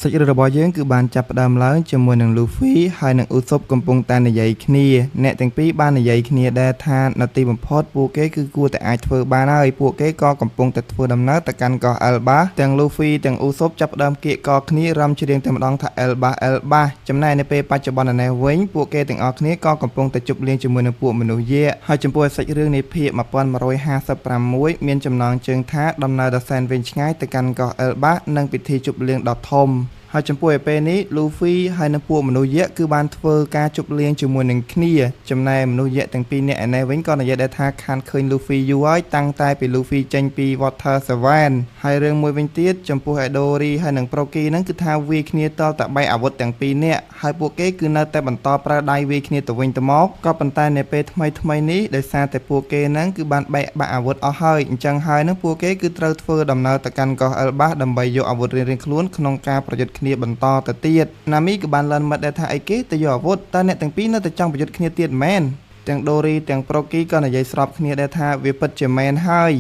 សាច់រឿងរបស់យើងគឺបានចាប់ផ្ដើមឡើងជាមួយនឹង Luffy ហើយនិង Usopp កំពុងតែនិយាយគ្នាអ្នកទាំងពីរបាននិយាយគ្នាដែរថានៅទីបំផុតពួកគេគឺគួរតែអាចធ្វើបានហើយពួកគេក៏កំពុងតែធ្វើដំណើរទៅកាន់កោះ Elbaf ទាំង Luffy ទាំង Usopp ចាប់ផ្ដើមគៀកកគ្នារំច្រៀងតែម្ដងថា Elbaf Elbaf ចំណែកនៅពេលបច្ចុប្បន្ននេះវិញពួកគេទាំងអស់គ្នាក៏កំពុងតែជប់លៀងជាមួយនឹងពួកមនុស្សយក្សហើយចំពោះសាច់រឿងនៃភាគ1156មានចំណងជើងថាដំណើរដ៏សែនវែងឆ្ងាយទៅកាន់កោះ Elbaf និងពិធីជប់លៀងដ៏ធំហើយចំពោះឯពេលនេះ Luffy ហើយនិងពួកមនុស្សយក្សគឺបានធ្វើការជប់លៀងជាមួយនឹងគ្នាចំណែកមនុស្សយក្សទាំងពីរនាក់ឯនេះវិញក៏និយាយដែរថាខានឃើញ Luffy យូរហើយតាំងតែពី Luffy ចេញពី Water 7ហើយរឿងមួយវិញទៀតចំពោះ Edori ហើយនិង Proki ហ្នឹងគឺថាវាយគ្នាតតែបែកអាវុធទាំងពីរនាក់ហើយពួកគេគឺនៅតែបន្តប្រើដៃវាយគ្នាទៅវិញទៅមកក៏ប៉ុន្តែនៅពេលថ្មីៗនេះដោយសារតែពួកគេហ្នឹងគឺបានបែកបាក់អាវុធអស់ហើយអញ្ចឹងហើយនឹងពួកគេគឺត្រូវធ្វើដំណើរទៅកាន់កោះ Elbaf ដើម្បីយកអាវុធរៀងៗខ្លួនក្នុងការប្រយុទ្ធគ្នាបន្តទៅទៀតណាមីក៏បានលន់មិត្តដែរថាអីគេទៅយកអាវុធតើអ្នកទាំងពីរនៅតែចង់ប្រយុទ្ធគ្នាទៀតមែនទាំងដូរីទាំងប្រូគីក៏និយាយស្របគ្នាដែរថាវាពិតជាមែនហើយ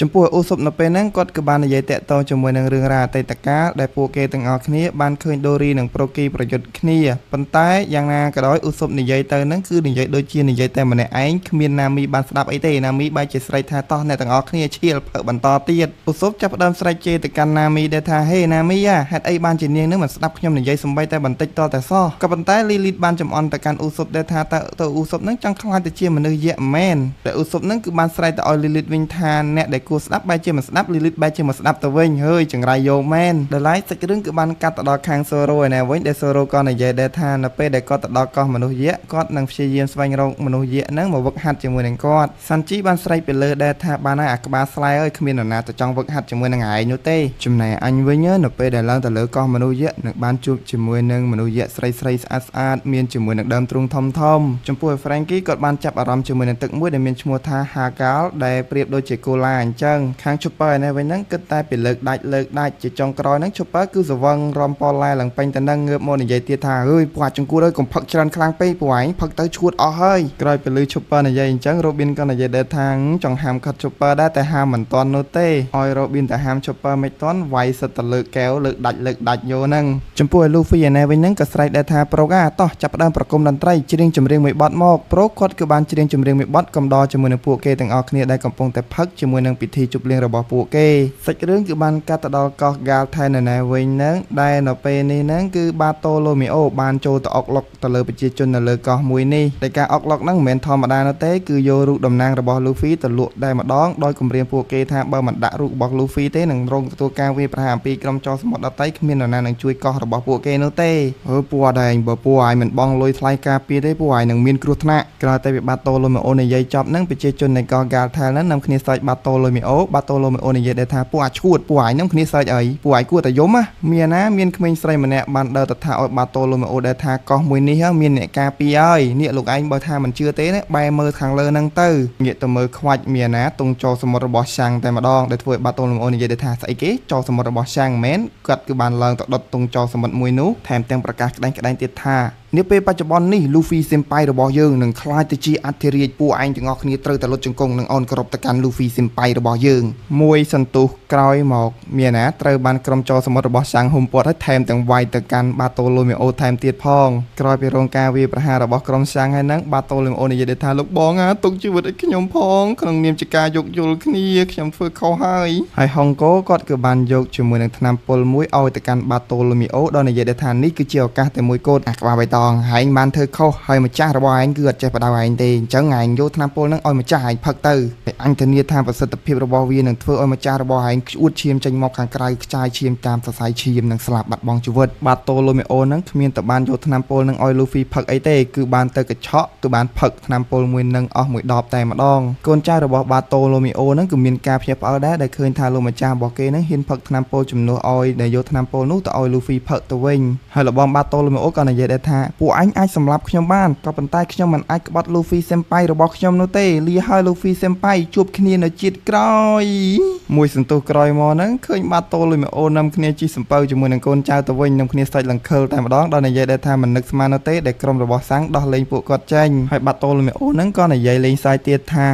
ចំពោះអូសុបនៅពេលហ្នឹងគាត់ក៏បាននិយាយតាក់ទងជាមួយនឹងរឿងរ៉ាវអតីតកាលដែលពួកគេទាំងអស់គ្នាបានឃើញដូរីនិងប្រូគីប្រយុទ្ធគ្នាប៉ុន្តែយ៉ាងណាក៏ដោយអូសុបនិយាយទៅហ្នឹងគឺនិយាយដូចជានិយាយតែម្នាក់ឯងគ្មានណាមីបានស្ដាប់អីទេណាមីបែរជាស្រែកថាតោះអ្នកទាំងអស់គ្នាឈៀលផឹកបន្តទៀតអូសុបចាប់ផ្ដើមស្រែកជេរទៅកាន់ណាមីដែលថាហេណាមីហេតុអីបានជានាងនឹងមិនស្ដាប់ខ្ញុំនិយាយសំបីតែបន្តិចតតែសោះក៏ប៉ុន្តែលីលីតបានចំអន់ទៅកាន់អូសុបដែលថាតើទៅអូសុបហ្នឹងចង់ខ្លាចទៅជាមនុស្សយក្សមែនតែអូសុបហ្នឹងគឺបានស្រែកទៅឲ្យលីលីតវិញថាអ្នកដែលគួរស្ដាប់បែរជាមិនស្ដាប់លីលីតបែរជាមកស្ដាប់ទៅវិញហើយចង្រៃយកមែនដល់ឡែកសាច់រឿងគឺបានកាត់ទៅដល់ខាងសូរ៉ូឯណាវិញដែលសូរ៉ូក៏និយាយដែរថានៅពេលដែលគាត់ទៅដល់កោះមនុស្សយក្សគាត់នឹងព្យាយាមស្វែងរកមនុស្សយក្សហ្នឹងមកវឹកហាត់ជាមួយនឹងគាត់សាន់ជីបានស្រែកពីលើដែរថាបានហើយអាក្បាលស្លែអើយគ្មាននរណាទៅចង់វឹកហាត់ជាមួយនឹងឯងនោះទេចំណែកអញវិញនៅពេលដែលឡើងទៅលើកោះមនុស្សយក្សនឹងបានជួបជាមួយនឹងមនុស្សយក្សស្រីស្រីស្អាតស្អាតមានជាមួយនឹងដើមទ្រូងធំធំចំពោះ Frankie គាត់បានចាប់អារម្មណ៍ជាមួយនឹងទឹកមួយដែលមានឈ្មោះថា Hagal ដែលប្រៀបដូចជាកូឡាអញ្ចឹងខាង Chopper ឯនេះវិញហ្នឹងគិតតែពីលើកដាច់លើកដាច់ជាចុងក្រោយហ្នឹង Chopper គឺសវឹងរំប៉ឡែឡើងពេញទៅនឹងងើបមកនិយាយទៀតថាអើយពួកអាចង្គួតអើយកុំផឹកច្រើនខ្លាំងពេកពួកឯងផឹកទៅឈួតអស់ហើយក្រោយពីលឺ Chopper និយាយអញ្ចឹង Robin ក៏និយាយដែរថាចង់ហាមខាត់ Chopper ដែរតែហាមមិនទាន់នោះទេឲ្យ Robin តែហាម Chopper មិនទាន់វាយសិតតែលើកកែវលើកដាច់លើកដាច់យោហ្នឹងចំពោះឲ្យ Luffy ឯនេះវិញហ្នឹងក៏ស្រែកដែរថាប្រូកាតោះចាប់ផ្ដើមប្រគំតន្ត្រីច្រៀងចម្រៀងមួយបទមកប្រូគាត់គឺបានច្រៀងចម្រៀងមួយបទកំដរជាមួយនឹងពួកគេទាំងអស់គ្នាដែលកំពុងតែផឹកជាមួយនឹងពិធីជប់លៀងរបស់ពួកគេសាច់រឿងគឺបានកាត់ទៅដល់កោះ Galten នៅវិញហ្នឹងដែលនៅពេលនេះហ្នឹងគឺបាតូឡូមីអូបានចូលទៅអុកឡុកទៅលើប្រជាជននៅលើកោះមួយនេះតែការអុកឡុកហ្នឹងមិនមែនធម្មតានោះទេគឺយករូបតំណាងរបស់ Luffy ទៅលក់តែម្ដងដោយគម្រាមពួកគេថាបើមិនដាក់រូបរបស់ Luffy ទេនឹងរងទទួលការវាយប្រហារអំពីក្រុមចោរសមុទ្រដទៃគ្មាននរណានឹងជួយកោះរបស់ពួកគេនោះទេអើពួកអត់ឯងបើពួកឯងមិនបង់លុយថ្លៃការពារទេពួកឯងនឹងមានគ្រោះថ្នាក់ក្រោយតែពីបាតូឡូមីអូនិយាយចប់ហ្នឹងប្រជាជននៃកោះ Galten ហ្នឹងនាំគ្នាសើចបាតូឡូមីអូបាតូឡូមីអូនិយាយដែរថាពួកអាឈួតពួកឯងនឹងគ្នាសើចអីពួកឯងគួរតែយំណាមានណាមានក្មេងស្រីម្នាក់បានដើរទៅថាឲ្យបាតូឡូមីអូដែរថាកោះមួយនេះមានអ្នកការពារហើយនេះលោកឯងបើថាមិនជឿទេណាបែរមើលខាងលើហ្នឹងទៅងាកទៅមើលខ្វាច់មានណាទងចោសមុទ្ររបស់ឆាំងតែម្ដងដែលធ្វើឲ្យបាតូឡូមីអូនិយាយដែរថាស្អីគេចោសមុទ្ររបស់ឆាំងមែនគាត់គឺបានឡើងទៅដុតទងចោសមុទ្រមួយនោះថែមទាំងប្រកាសក្តែងៗទៀតថានាពេលបច្ចុប្បន្ននេះ Luffy Senpai របស់យើងនឹងក្លាយទៅជាអធិរាជពួកឯងទាំងអស់គ្នាត្រូវតែលុតជង្គង់និងអោនគោរពទៅកាន់ Luffy Senpai របស់យើងមួយសន្ទុះក្រោយមកមានណាត្រូវបានក្រុមចោរសមុទ្ររបស់ឆាំងហ៊ុំព័ទ្ធឲ្យថែមទាំងវាយទៅកាន់បាតូឡូមីអូថែមទៀតផងក្រោយពីរងការវាយប្រហាររបស់ក្រុមឆាំងហើយហ្នឹងបាតូឡូមីអូនិយាយថាលោកបងអាទុកជីវិតឲ្យខ្ញុំផងក្នុងនាមជាការយោគយល់គ្នាខ្ញុំធ្វើខុសហើយហើយហុងកូគាត់គឺបានយកជាមួយនឹងថ្នាំពុលមួយឲ្យទៅកាន់បាតូឡូមីអូដោយនិយាយថានេះគឺជាឱកាសតែមួយគត់អាក្បាលបៃតងឯងបានធ្វើខុសហើយម្ចាស់របស់ឯងគឺអត់ចេះបដៅឯងទេអញ្ចឹងឯងយកថ្នាំពុលហ្នឹងឲ្យម្ចាស់ឯងផឹកទៅតែអញធានាថាប្រសិទ្ធភាពរបស់វានឹងធ្វើឲ្យម្ចាស់របស់ឯងក្អួតឈាមចេញមកខាងក្រៅខ្ចាយឈាមតាមសរសៃឈាមនិងស្លាប់បាត់បង់ជីវិតបាតូឡូមីអូហ្នឹងគ្មានតែបានយកថ្នាំពុលហ្នឹងឲ្យ Luffy ផឹកអីទេគឺបានទៅកញ្ឆក់គឺបានផឹកថ្នាំពុលមួយនឹងអស់មួយដបតែម្ដងកូនចៅរបស់បាតូឡូមីអូហ្នឹងគឺមានការភ្ញាក់ផ្អើលដែរដែលឃើញថាលោកម្ចាស់របស់គេហ្នឹងហ៊ានផឹកថ្នាំពុលជំនួសឲ្យដែលយកថ្នាំពុលនោះទៅឲ្យ Luffy ផឹកទៅវិញហើយលបងបាតូឡូមីអូក៏និយាយដែរថា ពួកឯងអាចសម្លាប់ខ្ញុំបានក៏ប៉ុន្តែខ្ញុំមិនអាចក្បត់ Luffy Senpai របស់ខ្ញុំនោះទេលាហើយ Luffy Senpai ជួបគ្នានៅជាតិក្រោយមួយសន្ទុះក្រោយមកហ្នឹងឃើញបាតូលុយមកអូននាំគ្នាជិះសំពៅជាមួយនឹងកូនចៅទៅវិញនាំគ្នាសាច់លង្ខិលតែម្ដងដល់និយាយដែរថាមិននឹកស្មាននោះទេដែលក្រុមរបស់សាំងដោះលែងពួកគាត់ចេញហើយបាតូលុយមកអូនហ្នឹងក៏និយាយលេងសើចទៀតថា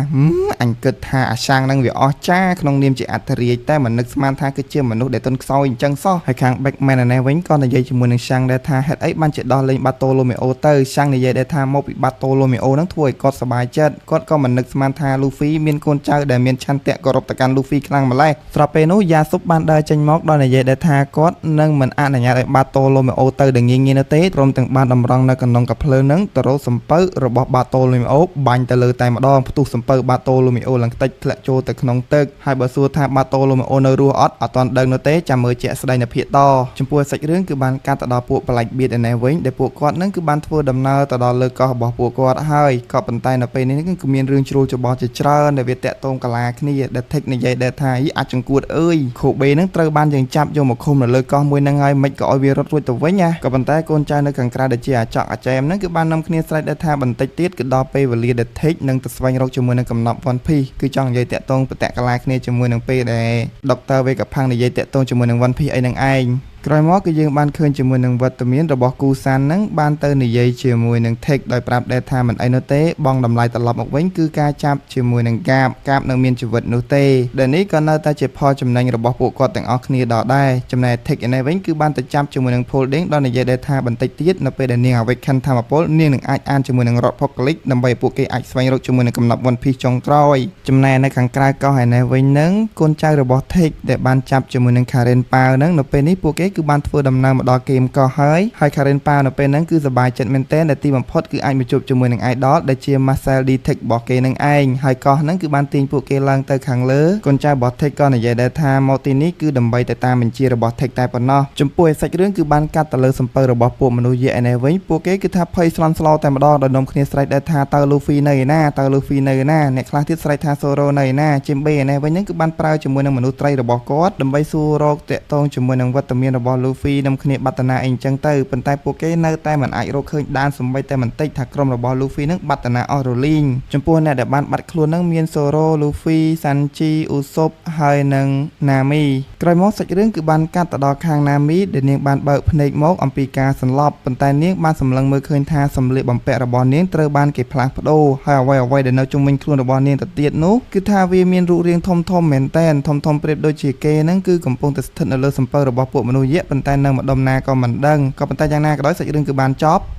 អញគិតថាអាសាំងហ្នឹងវាអស់ចាក្នុងនាមជាអធិរាជតែមិននឹកស្មានថាគឺជាមនុស្សដែលទន់ខ្សោយអញ្ចឹងសោះហើយខាង Backman ឯនេះវិញក៏និយាយជាមួយនឹងសាំងដែរថាហេតុអីបានជាដោះលែងបាតូលូមីអូទៅសាំងនិយាយដែរថាមកពីបាតូលូមីអូហ្នឹងធ្វើឲ្យគាត់សប្បាយចិត្តគាត់ក៏មិននឹកស្មានថា Luffy មានកូនចៅដែលមានឆន្ទៈគោរពទៅកាន់ Luffy ខ្លាំងម្ល៉េះស្រាប់ពេលនោះយ៉ាស៊ុបបានដើរចេញមកដល់និយាយដែរថាគាត់នឹងមិនអនុញ្ញាតឲ្យបាតូលូមីអូទៅដែលងាយៗនោះទេព្រមទាំងបានតម្រង់នៅកណ្ដុងកាភ្លើងហ្នឹងទៅរកសំពៅរបស់បាតូលូមីអូបាញ់ទៅលើតែម្ដងផ្ទុះសំពៅបាតូលូមីអូឡើងខ្ទេចធ្លាក់ចូលទៅក្នុងទឹកហើយបើសួរថាបាតូលូមីអូនៅរស់អត់អត់ទាន់ដឹងនោះទេចាំមើលជាក់ស្ដែងនៅភាគតចំពោះសាច់រឿងគឺបានកាត់ទៅដល់ពួកប្លែកបៀតឯនេះវិញដែលពួកគាត់នឹងគឺបានធ្វើដំណើរទៅដល់លើកោះរបស់ពួកគាត់ហើយក៏ប៉ុន្តែនៅពេលនេះគឺមានរឿងជ្រួលច្របល់ជាច្រើនដែលវាតាក់ទងកាឡាគ្នាដែលថិកនិយាយដែរថាយីអាចចង្កួតអើយខូបេនឹងត្រូវបានយើងចាប់យកមកឃុំនៅលើកោះមួយនឹងហើយមិនក៏ឲ្យវារត់រួចទៅវិញណាក៏ប៉ុន្តែកូនចៅនៅខាងក្រៅដែលជាអាចកអាចែមនឹងគឺបាននាំគ្នាស្រែកដែរថាបន្តិចទៀតគឺដល់ពេលវេលាដែលថិកនឹងទៅស្វែងរកជាមួយនឹងកំណប់ One Piece គឺចង់និយាយតាក់ទងបតកលាគ្នាជាមួយនឹងពេលដែលដុកទ័រវេកាផាំងនិយាយតាក់ទងជាមួយនឹង One Piece អីនឹងឯងក្រោយមកគឺយើងបានឃើញជាមួយនឹងវត្តមានរបស់គូសាននឹងបានទៅនិយាយជាមួយនឹង Tech ដោយប្រាប់ដែរថាមិនអីនោះទេបងតម្លៃត្រឡប់មកវិញគឺការចាប់ជាមួយនឹងកាបកាបនៅមានជីវិតនោះទេដែលនេះក៏នៅតែជាផលចំណេញរបស់ពួកគាត់ទាំងអស់គ្នាដដែលចំណែក Tech ឯនេះវិញគឺបានទៅចាប់ជាមួយនឹង Folding ដល់និយាយដែរថាបន្តិចទៀតនៅពេលដែលនាង Awaken ធម្មពលនាងនឹងអាចអានជាមួយនឹង Apocalypse ដើម្បីពួកគេអាចស្វែងរកជាមួយនឹងកំណប់ One Piece ចុងក្រោយចំណែកនៅខាងក្រៅកោះឯនេះវិញនឹងកូនចៅរបស់ Tech ដែលបានចាប់ជាមួយនឹង Karen Pao នឹងនៅពេលនេះពួកគេគឺបានធ្វើដំណើរមកដល់គែមកោះហើយហើយ Karen Pao នៅពេលហ្នឹងគឺសប្បាយចិត្តមែនទែនដែលទីបំផុតគឺអាចមកជួបជាមួយនឹង Idol ដែលជា Marcel D Tech របស់គេនឹងឯងហើយកោះហ្នឹងគឺបានទាញពួកគេឡើងទៅខាងលើកូនចៅរបស់ Tech ក៏និយាយដែរថាមកទីនេះគឺដើម្បីទៅតាមបញ្ជារបស់ Tech តែប៉ុណ្ណោះចំពោះសាច់រឿងគឺបានកាត់ទៅលើសំពៅរបស់ពួកមនុស្សយក្សឯនេះវិញពួកគេគឺថាភ័យស្លន់ស្លោតែម្ដងដោយនាំគ្នាស្រែកដែរថាតើ Luffy នៅឯណាតើ Luffy នៅឯណាអ្នកខ្លះទៀតស្រែកថា Zoro នៅឯណា Jinbe ឯនេះវិញហ្នឹងគឺបានប្រើជាមួយនឹងមនុស្សត្រីរបស់គាត់ដើម្បីសួររកតាក់ទងជាមួយនឹងវត្តមានរបស់ Luffy នាំគ្នាបាត់តាណាអីចឹងទៅប៉ុន្តែពួកគេនៅតែមិនអាចរកឃើញដានសំបីតែបន្តិចថាក្រុមរបស់ Luffy នឹងបាត់តាណាអស់រលីងចំពោះអ្នកដែលបានបាត់ខ្លួននឹងមាន Zoro, Luffy, Sanji, Usopp ហើយនិង Nami ក្រោយមកសាច់រឿងគឺបានកាត់ទៅដល់ខាង Nami ដែលនាងបានបើកភ្នែកមកអំពីការសន្លប់ប៉ុន្តែនាងបានសម្លឹងមើលឃើញថាសម្លៀកបំពាក់របស់នាងត្រូវបានគេផ្លាស់ប្ដូរហើយអ្វីៗដែលនៅជុំវិញខ្លួនរបស់នាងទៅទៀតនោះគឺថាវាមានរូបរាងធំធំមែនតែនធំធំប្រៀបដូចជាគេនឹងគឺកំពុងតែស្ថិតនៅលើសំពៅរបស់ពួកមនុស្សយក្សប៉ុន្តែនៅម្ដុំណាក៏មិនដឹងក៏ប៉ុន្តែយ៉ាងណាក៏ដោយសាច់រឿងគឺបានចប់។